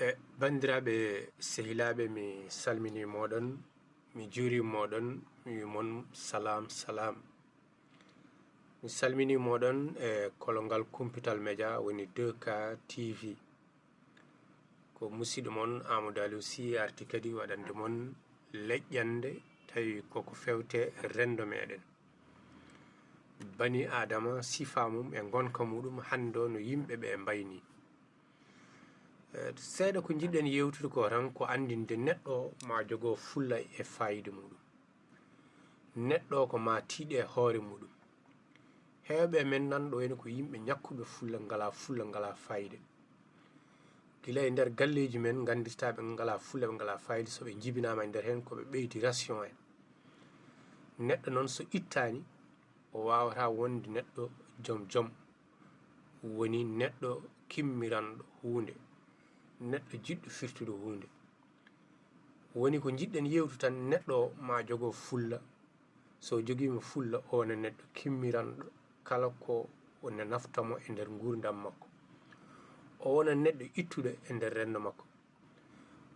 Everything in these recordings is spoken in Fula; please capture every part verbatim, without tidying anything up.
E banndiraaɓe sehilaaɓe, mi salminii mooɗon, mi juurii mooɗon, mi wii mon salam salam. Mi salminii mooɗon e kolongal Kumpital Media, woni deux K T V. Ko musiɗɗo mon Amadou Aliou Sy arti kadi waɗande mon leƴƴannde tawi koko fewte renndo meɗen. Bani Adama, sifaa mum e ngonka muɗum hannde o no yimɓe ɓe mbayni. Eh, seeɗa ko njiɗɗen yewtude ko tan ko anndinde neɗɗo ma jogo fulla e fayida muɗum. Neɗɗo ko ma tiiɗe hoore muɗum. Heewɓe men nan ɗo ene ko yimɓe ñakkuɓe fulla, ngala fulla, ngala fayida. Gila e nder galleeji men nganndirtaa ɓe ngala fulla, ɓe ngala fayida, so ɓe njibinaama e nder heen ko ɓe ɓeydi ration en. Neɗɗo noon so ittaani, o waawata wonde neɗɗo jom jom. Woni neɗɗo kimmiranɗo huunde, neɗɗo jiɗɗo firtude huunde. Woni ko njiɗɗen yewtu tan, neɗɗo o ma jogo fulla. So jogiima fulla, o wona neɗɗo kimmiranɗo kala ko ne nafta mo e nder nguurndam makko. O wona neɗɗo ittuɗo e nder renndo makko.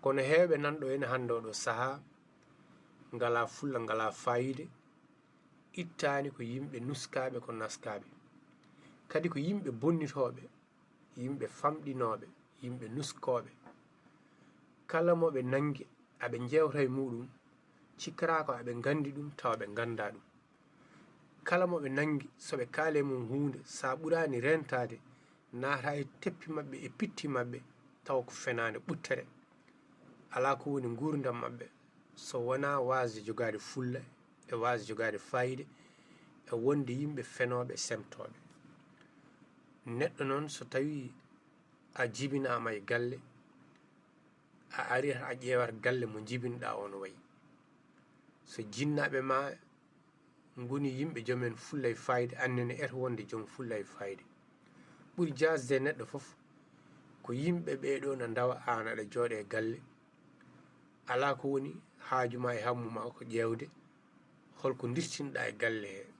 Kono heewɓe nan ɗo ene hannde oɗo sahaa ngala fulla, ngala fayida, ittaani ko yimɓe nuskaaɓe, ko naskaaɓe. Kadi ko yimɓe bonnitooɓe, yimɓe famɗinooɓe, yimɓe nuskooɓe. Kala mo ɓe nanngi, aɓe njeewta e muɗum, cikkata ko aɓe nganndi ɗum, tawa ɓe nganndaa ɗum. Kala mo ɓe nanngi, so ɓe kaali e mum huunde, so a ɓuraani reentaade, naata e teppi maɓɓe e pitti maɓɓe, tawa ko fenaande ɓuttere. Alaa ko woni nguurndam maɓɓe, so wonaa waasde jogaade fulla, e waasde jogaade fayida, e wonde yimɓe fenooɓe, semtooɓe. Neɗɗo noon, so tawii a jibinaama e galle, a ari a ƴeewat galle mo njibinɗaa o no wayi. So jinnaaɓe ma ngoni yimɓe jomen fulla e fayida, aan nene eto wonde jom fulla e fayida. Ɓuri jaasde e neɗɗo fof ko yimɓe ɓee ɗoo na ndawa, aan aɗa jooɗa e galle. Alaa ko woni haaju ma e hammu ma ko ƴeewde holko ndirtinɗaa e galle hee.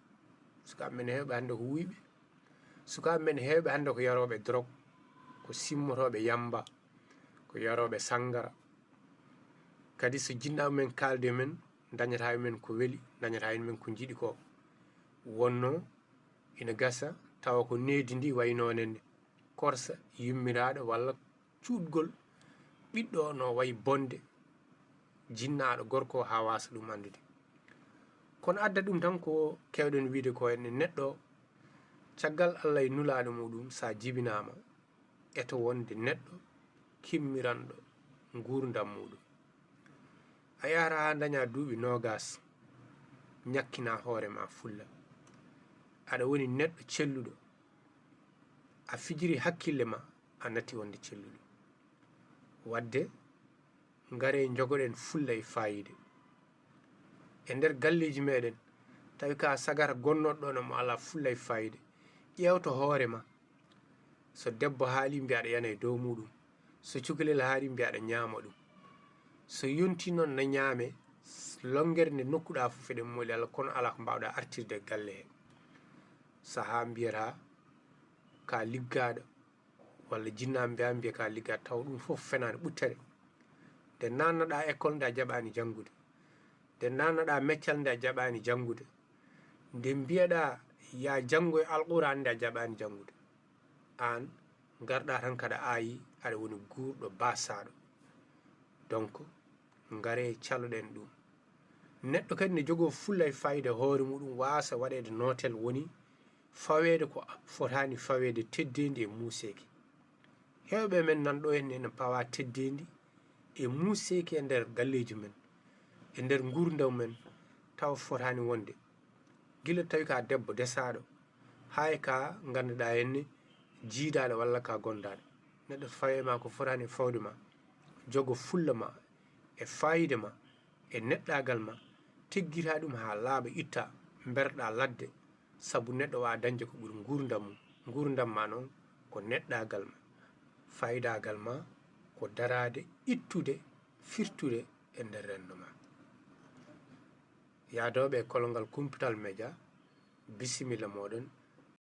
Sukaaɓe men heewɓe hannde ko wuyɓe. Sukaaɓe men heewɓe hannde ko yarooɓe drogue, ko simmotooɓe yamba, ko yarooɓe sanngara. Kadi so jinnaaɓe men kaaldi e men, ndañataa e men ko weli, ndañataa e men ko njiɗi ko. Wonnoo ina gasa tawa ko needi ndi wayi noon ne korsa yummiraaɗo walla cuuɗgol ɓiɗɗo no wayi bonde jinnaaɗo gorko haa waasa ɗum anndude. Kono adda ɗum tan ko keewɗen wiyde ko ene neɗɗo, caggal Allah e nulaaɗo muɗum, so a jibinaama, eto wonde neɗɗo kimmiranɗo nguurndam muɗum. A yahata haa ndaña duuɓi noogas, ñakkina hoore ma fulla. Aɗa woni neɗɗo celluɗo, a fijiri hakkille ma, a natti wonde celluɗo. Wadde, ngare njogoɗen fulla e fayida. E nder galleeji meɗen, tawi ka sagata gonnoɗo ɗon mo ala fulla e fayida, ƴeewto hoore ma. So debbo haali, mbiya aɗa yana e dow muɗum. So cukalel haali, mbiya aɗa ñaama ɗum. So yonti noon na ñaame, longere nde nokkuɗa fof eɗen mooli Allah, kono ala ko mbawɗa artirde e galle he. Saha mbiyata ka liggaɗo, walla jinnaɓe mbiya, mbiya ka liggaɗo, tawa ɗum fof fenaande ɓuttere. Nde nannaɗa école, nde a jaɓani janngude. Nde nannaɗa meccal, nde a jaɓani janngude. Nde mbiyaɗa ya janngoy Alquraan, nde a jaɓani janngude. Aan ngarɗa tan kaɗa aayi, aɗa woni guurɗo basaɗo. Donc, ngare caloɗen ɗum. Neɗɗo kadi ne jogoo fulla e fayida hoore muɗum, waasa waɗeede nootel, woni faweede ko fotaani faweede, teddeendi e muuseeki. Heewɓe men nan ɗo en ene pawa teddeendi e muuseeki e nder galleeji men, e nder nguurndam men, tawa fotaani wonde. Gila tawi ka debbo desaaɗo, haa e ka ngannduɗaa henne jiidaaɗo walla ka gondaaɗo. Neɗɗo fawe ma ko fotaani fawde ma, jogo fulla ma, e fayida ma, e neɗɗaagal ma, teggita ɗum haa laaɓa, itta, mberɗa ladde, sabu neɗɗo waawa dañde ko ɓuri nguurndam mum. Nguurndam ma noon ko neɗɗaagal ma, faydaagal ma ko daraade, ittude, firtude e nder renndo ma. Yaadooɓe e kolongal Kumpital Media, bisimilla mooɗon,